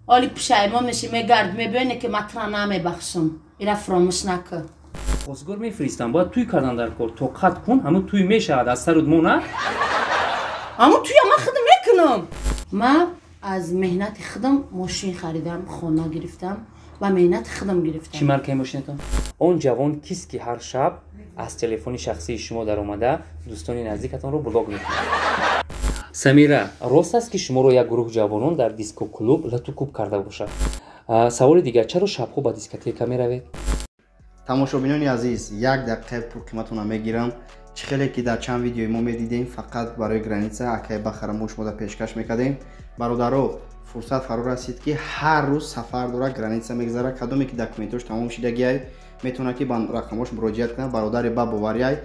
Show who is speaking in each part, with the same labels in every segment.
Speaker 1: Оли пушаймон меши, мегард, мебиёне ки ман тура намебахшам. Ира фуромӯш накун.
Speaker 2: Хостгор мефиристам, бояд тӯй кардан дар кор. Тоқат кун, ҳамун тӯй мешавад аз сару мо на?
Speaker 1: Ҳамун тӯя ман худам мекунам. Ман аз меҳнати худам мошин харидам, хона гирифтам ва меҳнати худам гирифтам.
Speaker 2: Чӣ маркаи мошинатон? Он ҷавон кист, ки ҳар шаб аз телефони шахсии шумо даромада дӯстони наздикатонро блок мекунад? Самира, рост аст, ки шуморо як гурӯҳ ҷавонон дар дискоклуб лату-кӯб карда бошад? Саволи дигар: чаро шабҳо ба дискотека меравед?
Speaker 3: Тамошобинони азиз, як дақиқаи пурқиматона мегирам. Чӣ хеле ки дар чанд видеои мо медидем, фақат барои граница акай бахара мо шумода пешкаш мекардем. Бародаро, фурсат фаро расид, ки ҳар рӯз сафар дора, граница мегзара. Кадоме ки документош тамом шидагиай, метавонад ки ба рақамош муроҷиат кунад. Бародари ба бовариай.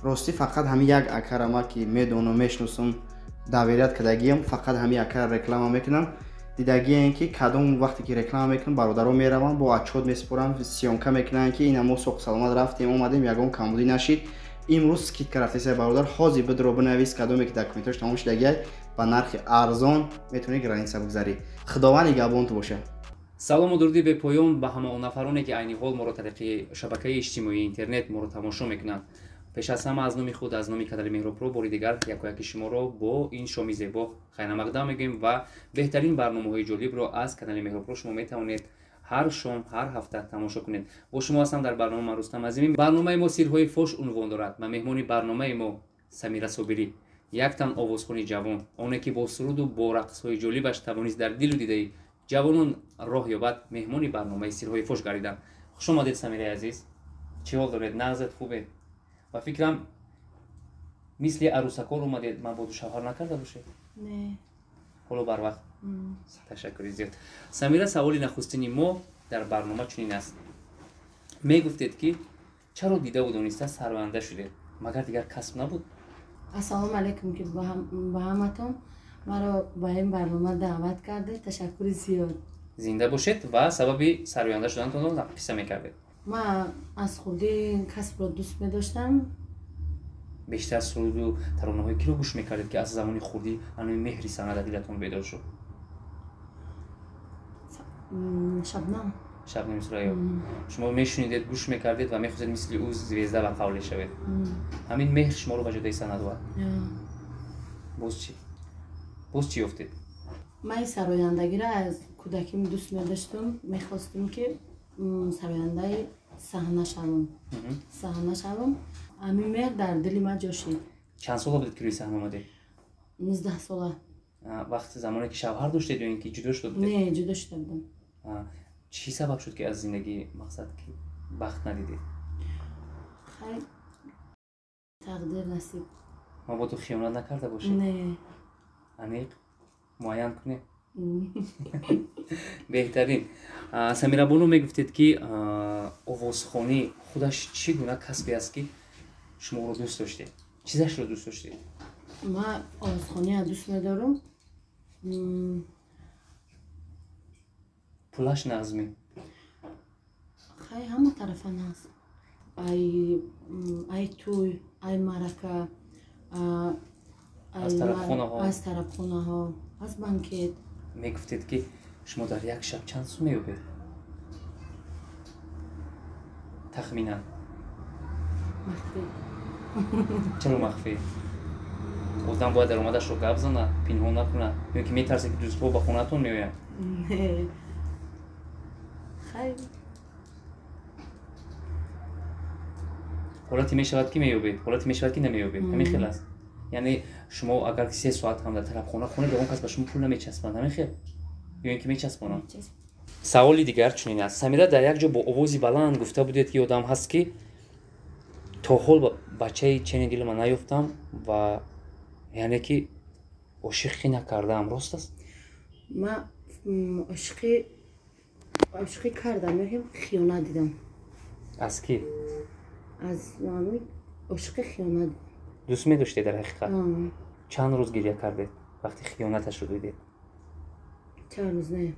Speaker 3: Ростӣ, фақат ҳамин як акара ма ки медонам, мешиносам, доверять кардагиам, фақат ҳамин акара реклама мекунам. Дидагием, ки кадом вақте ки реклама мекунам, бародаро мераванд, бо отчёт месупоранд, съёмка мекунанд, ки ина мо соқ саломат рафтем, омадем, ягон камбудӣ нашид. Имрӯз скидка рафтеса, бародар, ҳозир бидро, бинавис. Кадоме ки документош тамом шидагиай, ба нархи арзон метавонӣ граница бигзарӣ. Худованд нигаҳбонту боша.
Speaker 2: Салому дуруди бепоён ба ҳама он нафароне, ки айни ҳол моро тариқи шабакаи иҷтимоии интернет моро тамошо мекунанд. Пеш аз ҳама, аз номи худ, аз номи канали Меҳробпро бори дигар якояки шуморо бо ин шоми зебо хайрамақдам мегӯем ва беҳтарин барномаҳои ҷолибро аз канали Меҳробпро шумо метавонед ҳар шом, ҳар ҳафта тамошо кунед. Бо шумо ҳастам дар барнома ман, Рустам Азимӣ. Барномаи мо «Сирҳои фош» унвон дорад ва меҳмони барномаи мо Самира Собирӣ, як тан овозхони ҷавон, оне ки бо суруду бо рақсҳои ҷолибаш тавонист дар дилу дидаи ҷавонон роҳ ёбад, меҳмони барномаи «Сирҳои фош» гардиданд. Хуш омадед, Самираи азиз! Чӣ ҳол доред? Нағзед, хубед? Ба фикрам, мисли арӯсакор омадед, мабодо шавҳар накарда бошед?
Speaker 1: Не.
Speaker 2: Ҳоло барвақт. Ташаккури зиёд, Самира. Саволи нахустини мо дар барнома чунин аст: мегуфтед, ки чаро дидаву дониста сароянда шудед? Магар дигар касб набуд?
Speaker 1: Ассалому алайкум, ки ба ҳаматон маро ба ин барнома даъват кардед, ташаккури зиёд.
Speaker 2: Зинда бошед. Ва сабаби сароянда шуданатонро қисса мекардед.
Speaker 1: Ман аз хурдӣ касбро дӯст медоштам.
Speaker 2: Бештар суруду таронаҳои киро гӯш мекардед, ки аз замони хурдӣ ҳанӯи меҳри санъат дар дилатон бедор шуд?
Speaker 1: Шабнам.
Speaker 2: Шабнами Сурайё. Шумо мешунидед, гӯш мекардед ва мехостед мисли ӯ звезда ва қавле шавед. Ҳамин меҳр шуморо ба ҷодаи санъат овард. Боз чӣ, боз чӣ ёфтед?
Speaker 1: Ман сарояндагиро аз кӯдаким дӯст медоштам, мехостам, ки сарояндаи саҳна шавам, саҳна шавам. Ҳамин меҳр дар дили ман ҷо шид.
Speaker 2: Чанд сола будед, ки рӯи саҳна омадед?
Speaker 1: 19 сола.
Speaker 2: Вақти замоне ки шавҳар доштед ё ин ки ҷудо шуда будед?
Speaker 1: Не, ҷудо шуда будам.
Speaker 2: Чӣ сабаб шуд, ки аз зиндагӣ, мақсад, ки бахт надидед?
Speaker 1: Хай, тақдир, насиб.
Speaker 2: Мабодо хиёнат накарда бошед?
Speaker 1: Не.
Speaker 2: Аниқ муайян кунед. Беҳтарин. Самирабону, мегуфтед, ки овозхонӣ худаш чӣ гуна касбе аст, ки шуморо дӯст доштед? Чизашро дӯст доштед?
Speaker 1: Ман овозхониро дӯст медорам.
Speaker 2: Пулаш нағзме?
Speaker 1: Хай, ҳама тарафа нағз. Ай тӯй, ай маърака.
Speaker 2: Аз тарабхонаҳо.
Speaker 1: Аз тарабхонаҳо, аз банкет.
Speaker 2: Мегуфтед, ки шумо дар як шаб чанд сум меёбед тахминан?
Speaker 1: Махфӣ.
Speaker 2: Чаро махфӣ? Одам бояд даромадашро гап занад, пинҳон накунад. Ё ки метарсед, ки дӯстҳо ба хонаатон меоянд?
Speaker 1: Не, хай.
Speaker 2: Ҳолате мешавад, ки меёбед, ҳолате мешавад, ки намеёбед. Ҳамин хел аст? Яъне шумо агар 3 соат ҳам дар тарабхона хонед, ягон кас ба шумо пул намечаспанд, ҳамин хел ё ин ки мечаспонанд? Саволи дигар чунин аст, Самира: дар як ҷо бо овози баланд гуфта будед, ки ёдам ҳаст, ки то ҳол бачаи чени дилама наёфтам ва яъне ки ошиқӣ накардаам. Рост аст?
Speaker 1: Ман ошиқӣ кардам, лекин хиёнат дидам.
Speaker 2: Аз кӣ?
Speaker 1: Аз ошиқи хиёнат.
Speaker 2: Дӯст медоштед дар ҳақиқат? Чанд рӯз гиря кардед, вақте хиёнаташро дидед?
Speaker 1: Чанд рӯз не,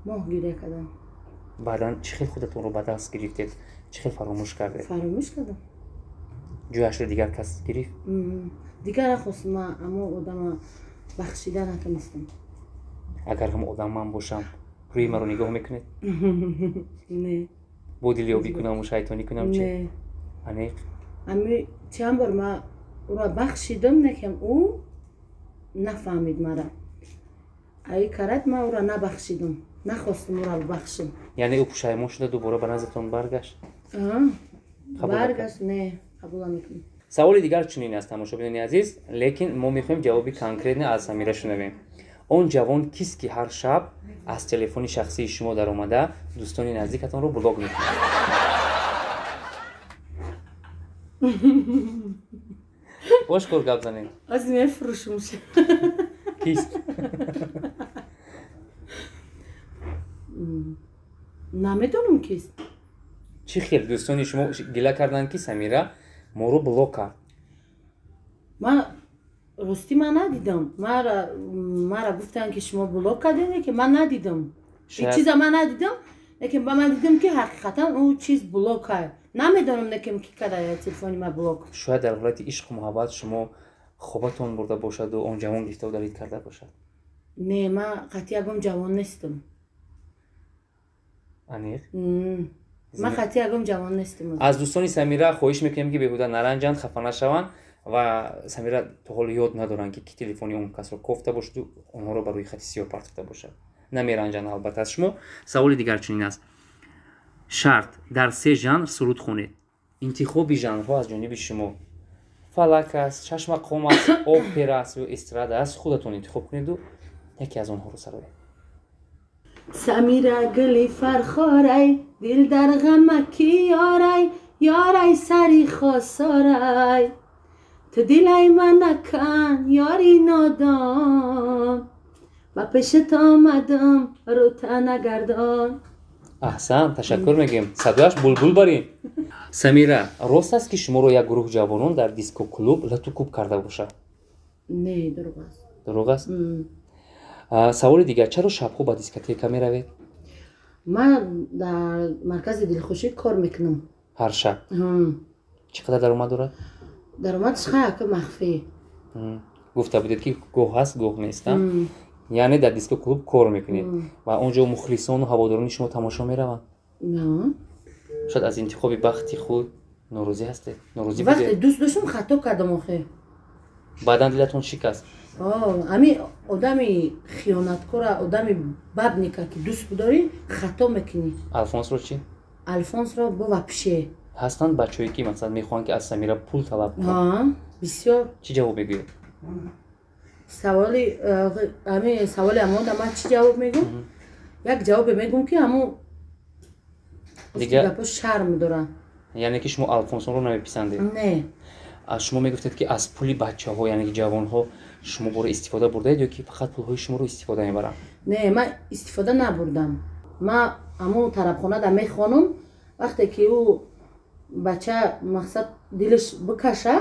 Speaker 1: моҳ гиря кардам.
Speaker 2: Баъдан чӣ хел худатонро ба даст гирифтед, чӣ хел фаромӯш кардед?
Speaker 1: Фаромӯш кардам.
Speaker 2: Ҷояшро дигар кас гирифт?
Speaker 1: Дигар нахостам ман, аммо одама бахшида натонистам.
Speaker 2: Агар ҳам одам ман бошам, рӯи маро нигоҳ мекунед?
Speaker 1: Не.
Speaker 2: Бо дилёбӣ кунаму шайтонӣ кунам чи?
Speaker 1: Не.
Speaker 2: Аниқ?
Speaker 1: Ами чанд бор ман ӯро бахшидам, некем ӯ нафаҳмид мара. Аи карат ман ӯро набахшидам, нахостам ӯро бахшам.
Speaker 2: Яъне ӯ пушаймон шуда дубора ба наздатон баргашт?
Speaker 1: Баргашт, не, қабул намекунам.
Speaker 2: Саволи дигар чунин аст, тамошобинони азиз, лекин мо мехоҳем ҷавоби конкретно аз Самира шунавем. Он ҷавон кист, ки ҳар шаб аз телефони шахсии шумо даромада дӯстони наздикатонро блок мекунад? Ошкор гап занед.
Speaker 1: Аз мефурӯшам.
Speaker 2: Кист?
Speaker 1: Намедонам кист.
Speaker 2: Чӣ хел дӯстони шумо гила карданд, ки Самира моро блок кард?
Speaker 1: Ман ростӣ ман надидам. Мара гуфтанд, ки шумо блок кардед, ки ман надидам. Чиза ман надидам, лекин ба ман дидам, ки ҳақиқатан ӯ чиз блок кард. Намедонам, некем ки када телефони ма блок.
Speaker 2: Шояд дар ҳолати ишқу муҳаббат шумо хобатон бурда бошаду он ҷавон гирифта удалить карда бошад.
Speaker 1: Не, ман қатъи ягон ҷавон нестам.
Speaker 2: Аниқ?
Speaker 1: Ман қатъи ягон ҷавон нестам.
Speaker 2: Аз дӯстони Самира хоҳиш мекунем, ки беҳуда наранҷанд, хафа нашаванд ва Самира то ҳол ёд надоранд, ки ки телефони он касро кофта бошаду онҳоро ба рӯи хати сиёҳ партофта бошад. Намеранҷанд албатта аз шумо. Саволи дигар чунин аст. Шарт: дар се жанр суруд хонед. Интихоби жанрҳо аз ҷониби шумо. Фалак аст, шашмақом аст, опера аст ё эстрада аст, худатон интихоб кунеду яке аз онҳоро сароед.
Speaker 1: Самира гули фархорай, дил дар ғамаки ёрай, ёрай сари хосорай. Ту дилай манакан, ёри нодон, ба пешат омадам, рӯта нагардон.
Speaker 2: Аҳсан, ташаккур мегӯем. Садояш булбул барин. Самира, рост аст, ки шуморо як гурӯҳ ҷавонон дар дискоклуб латукуб карда бошад?
Speaker 1: Не, дурӯғ аст.
Speaker 2: Дурӯғ аст? Саволи дигар: чаро шабҳо ба дискотека меравед?
Speaker 1: Ман дар маркази дилхушӣ кор мекунам.
Speaker 2: Ҳар шаб? Чӣ қадар даромад дорад?
Speaker 1: Даромадш хаяка махфӣ.
Speaker 2: Гуфта будед, ки гоҳ ҳаст, гоҳ нест. Яъне дар дискоклуб кор мекунед ва он ҷо мухлисону ҳаводорони шумо тамошо мераванд? Шояд аз интихоби бахти худ норозӣ ҳастед? Норозӣ
Speaker 1: вақте дӯст доштам, хато кардам охе.
Speaker 2: Баъдан дилатон шикаст?
Speaker 1: Ами одами хиёнаткора, одами бабника ки дӯст бидорӣ, хато мекунӣ.
Speaker 2: Алфонсро чӣ?
Speaker 1: Алфонсро бо вообще.
Speaker 2: Ҳастанд бачаҳое, ки масалан мехоҳанд, ки аз Самира пул талаб кунанд?
Speaker 1: Бисёр.
Speaker 2: Чӣ ҷавоб мегӯед?
Speaker 1: Саволи ами саволи амода ман чӣ ҷавоб мегӯм? Як ҷавобе мегӯм, ки ҳамун гапо шарм дорам.
Speaker 2: Яъне ки шумо Алфонсонро намеписандед?
Speaker 1: Не.
Speaker 2: Аз шумо мегуфтед, ки аз пули бачаҳо, яъне ки ҷавонҳо, шумо боро истифода бурдаед ё ки фақат пулҳои шуморо истифода мебаранд?
Speaker 1: Не, ман истифода набурдам. Ман ҳамун тарабхонада мехонам, вақте ки ӯ бача мақсад дилаш бикаша,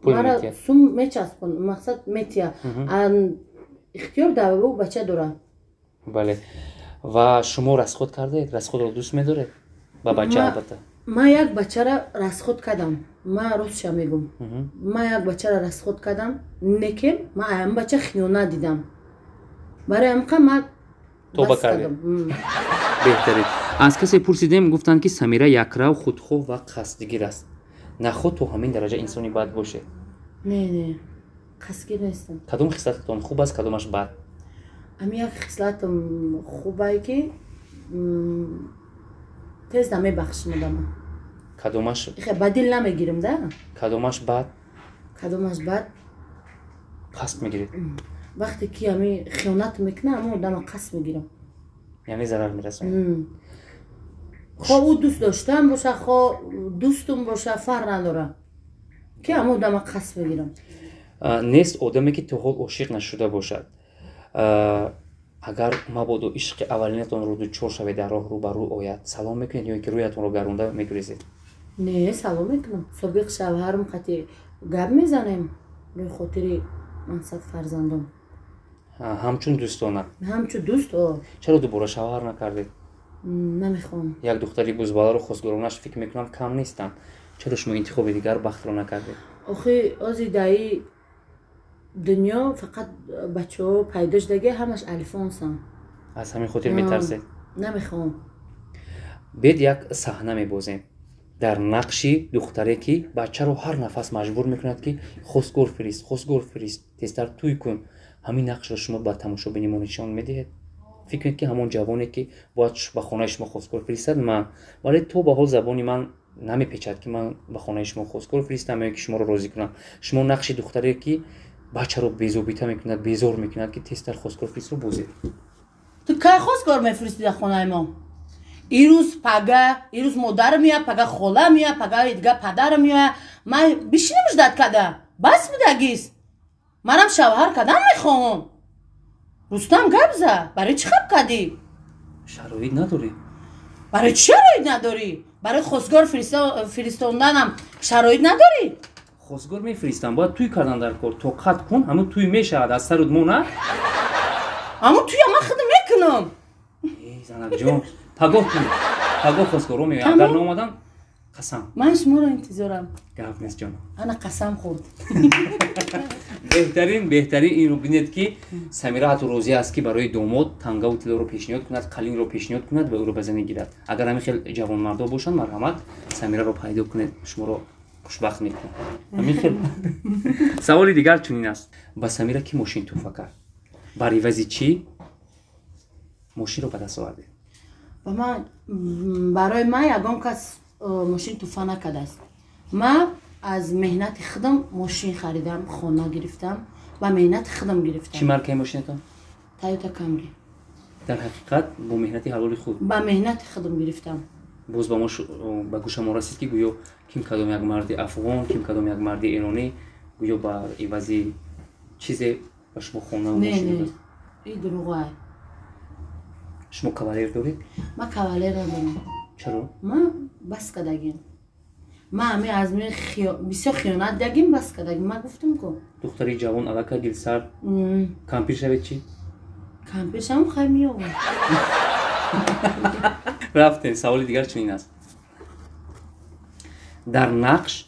Speaker 1: мара сум мечаспон, мақсад метия. Ихтиёр дар ӯ бача дорад.
Speaker 2: Бале. Ва шумо расход кардаед? Расходро дӯст медоред? Ба бача албатта.
Speaker 1: Ман як бачара расход кардам. Ман ростша мегӯм. Ман як бачара расход кардам, некем ман ам бача хиёнат дидам. Барои ҳамқа ман
Speaker 2: тоба кардем. Беҳтарин. Аз касе пурсидем, гуфтанд, ки Самира якрав, худхоҳ ва қасдгир аст. Наход то ҳамин дараҷа инсони бад бошед?
Speaker 1: Не, не, қасдгир нестам.
Speaker 2: Кадом хислататон хуб аст, кадомаш бад?
Speaker 1: Ами як хислатам хубае, ки тез намебахшам одама.
Speaker 2: Кадомаш?
Speaker 1: Ба дил намегирам да.
Speaker 2: Кадомаш бад?
Speaker 1: Кадомаш бад?
Speaker 2: Қасд мегиред?
Speaker 1: Вақте ки ами хиёнат мекунам, ҳамон одама қасд мегирам.
Speaker 2: Яъне зарар мерасонад?
Speaker 1: Хо ӯ дӯст доштам боша, хо дӯстум боша, фарқ надорад, ки ҳамон одама қасд мегирам.
Speaker 2: Нест одаме, ки то ҳол ошиқ нашуда бошад. Агар мабодо ишқи аввалинатонро дучор шавед, дар роҳ рӯ ба рӯ ояд, салом мекунед ё ки рӯятонро гаронда мегурезед?
Speaker 1: Не, салом мекунам. Собиқ шавҳарам қати гап мезанем рӯи хотири мақсад фарзандом.
Speaker 2: Ҳамчун дӯстона?
Speaker 1: Ҳамчун дӯст.
Speaker 2: Чаро дубора шавҳар накардед?
Speaker 1: Намехоҳам.
Speaker 2: Як духтари бузбаларо хостгоронаш фикр мекунам кам нестанд. Чаро шумо интихоби дигар бахтро накардед?
Speaker 1: Охи ози даи дунё фақат бачаҳо пайдо шудаги, ҳамаш алфонсам.
Speaker 2: Аз ҳамин хотир метарсед?
Speaker 1: Намехоҳам.
Speaker 2: Бед, як саҳна мебозем дар нақши духтаре, ки бачаро ҳар нафас маҷбур мекунад, ки хостгор фирист, хостгор фирист, тезтар тӯй кун. Ҳамин нақшро шумо ба тамошобини мо нишон медиҳед. Фикр кунед, ки ҳамон ҷавоне, ки бояд ба хонаи шумо хостгор фиристад, ман, вале то ба ҳол забони ман намепечад, ки ман ба хонаи шумо хостгор фиристам ё ки шуморо розӣ кунам. Шумо нақши духтаре, ки бачаро безобита мекунад, безор мекунад, ки тезтар хостгор фиристро бозед.
Speaker 1: Ту кай хостгор мефиристӣ дар хонаи мо? Ирӯз пага, ирӯз модарам меояд, пага хола меояд, пага дига падарам меояд. Ман бишинам ждать када? Бас будагист. Манам шавҳар кадан мехоҳам. Рустам, гап за, барои чӣ хаб кардӣ?
Speaker 2: Шароит надорӣ.
Speaker 1: Барои чӣ шароит надорӣ? Барои хостгор фиристонданам шароит надорӣ?
Speaker 2: Хостгор мефиристам, бояд тӯй кардан дар кор. Тоқат кун, ҳамун тӯй мешавад аз сару мо на.
Speaker 1: Ҳамун тӯя ман худам мекунам.
Speaker 2: Занакҷон, пагоҳ тӯй, пагоҳ хостгоро меояд. Агар наомадан, қасам.
Speaker 1: Ман шуморо интизорам.
Speaker 2: Гап нест, ҷонам.
Speaker 1: Ана, қасам хӯрд.
Speaker 2: Беҳтарин, беҳтарин. Инро бинед, ки Самира ҳатто розӣ аст, ки барои домод тангаву тиллоро пешниҳод кунад, қалинро пешниҳод кунад ва ӯро ба занӣ гирад. Агар ҳамин хел ҷавонмардо бошанд, марҳамат, Самираро пайдо кунед, шуморо хушбахт мекунад. Ҳамин хел. Саволи дигар чунин аст: ба Самира кӣ мошин тӯҳфа кард? Бар ивази чӣ мошинро ба даст овардед?
Speaker 1: Ба ман, барои ман ягон кас мошин тӯҳфа накардааст. Ман аз меҳнати худам мошин харидам, хона гирифтам, ба меҳнати худам гирифтам.
Speaker 2: Чӣ маркаи мошинатон?
Speaker 1: Тойота Камри.
Speaker 2: Дар ҳақиқат, бо меҳнати ҳалоли худ?
Speaker 1: Ба меҳнати худам гирифтам.
Speaker 2: Боз ба мо ба гӯшамо расид, ки гӯё ким кадом як марди афғон, ким кадом як марди эронӣ гӯё ба ивази чизе ба шумо хона
Speaker 1: Не, не, и дурӯғай.
Speaker 2: Шумо кавалер доред?
Speaker 1: Ман кавалер надорам.
Speaker 2: Чаро?
Speaker 1: Ман бас кардагим. Ман ҳами аз ми бисёр хиёнат дагим, бас кардагим. Ман гуфтам ку.
Speaker 2: Духтари ҷавон, аллакай дилсард, кампир шавед чӣ?
Speaker 1: Кампир шавам, хай, меёвам.
Speaker 2: Рафтем. Саволи дигар чунин аст: дар нақш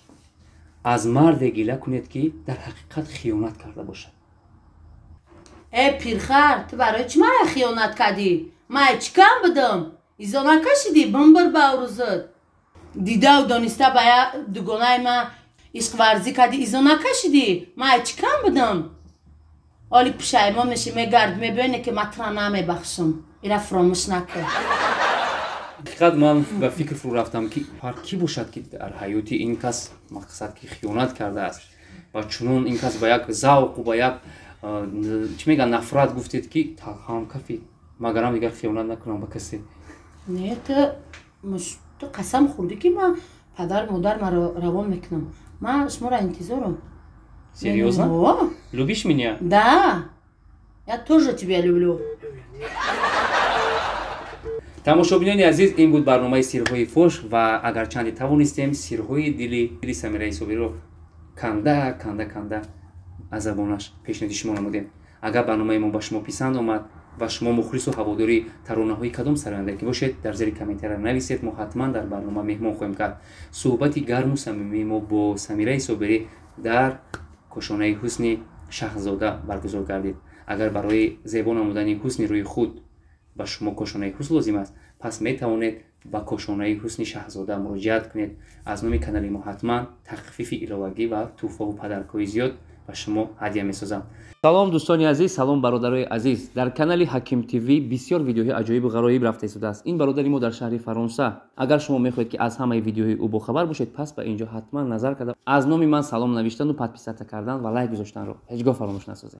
Speaker 2: аз марде гила кунед, ки дар ҳақиқат хиёнат карда бошад.
Speaker 1: Э, пирхар, ту барои чӣ мара хиёнат кардӣ? Ман чӣ кам будам? Изо накашидӣ? Бимбир ба рӯзат. Дидаву дониста ба як дугонаи ман ишқварзӣ кардӣ, изо накашидӣ? Ман чӣ кам будам? Оли пушаймон мешӣ, мегард, мебиёне, ки ман тура намебахшам. Ира фуромӯш накун.
Speaker 2: Ҳақиқат, ман ба фикр фурӯ рафтам, ки ҳар кӣ бошад, ки дар ҳаёти ин кас, мақсад, ки хиёнат кардааст, ва чунон ин кас ба як завқу ба як, чӣ мегӯянд, нафрат гуфтед, ки ҳам кафид, магарам дигар хиёнат накунам ба касе.
Speaker 1: Не, ту қасам хӯрдӣ, ки ман падару модар маро равон мекунам. Ман шуморо интизорам.
Speaker 2: Серьёзно? Любишь меня?
Speaker 1: Да, я тоже тебя люблю.
Speaker 2: Тамошобинони азиз, ин буд барномаи «Сирҳои фош», ва агарчанде тавонистем сирҳои дили Самираи Собириро канда канда канда аз забонаш пешниҳоди шумо намудем. Агар барномаи мо ба шумо писанд омад ва шумо мухлису ҳаводори таронаҳои кадом сароянда ки бошед, дар зери комментария нависед, мо ҳатман дар барнома меҳмон хоҳем кард. Суҳбати гарму самимии мо бо Самираи Собирӣ дар кошонаи ҳусни Шаҳзода баргузор гардид. Агар барои зебо намудани ҳусни рӯи худ ба шумо кошонаи ҳусн лозим аст, пас метавонед ба кошонаи ҳусни Шаҳзода муроҷиат кунед. Аз номи канали мо ҳатман тахфифи иловагӣ ва тӯҳфаву подаркҳои зиёд ба шумо ҳадя месозам. Салом, дӯстони азиз, салом, бародарои азиз! Дар канали Ҳаким ТВ бисёр видеоҳои аҷоибу ғароиб рафта истодааст. Ин бародари мо дар шаҳри Фаронса. Агар шумо мехоҳед, ки аз ҳамаи видеоҳои ӯ бохабар бошед, пас ба инҷо ҳатман назар карда, аз номи ман салом навиштану подписаться кардан ва лайк гузоштанро ҳеҷ гоҳ фаромӯш насозед.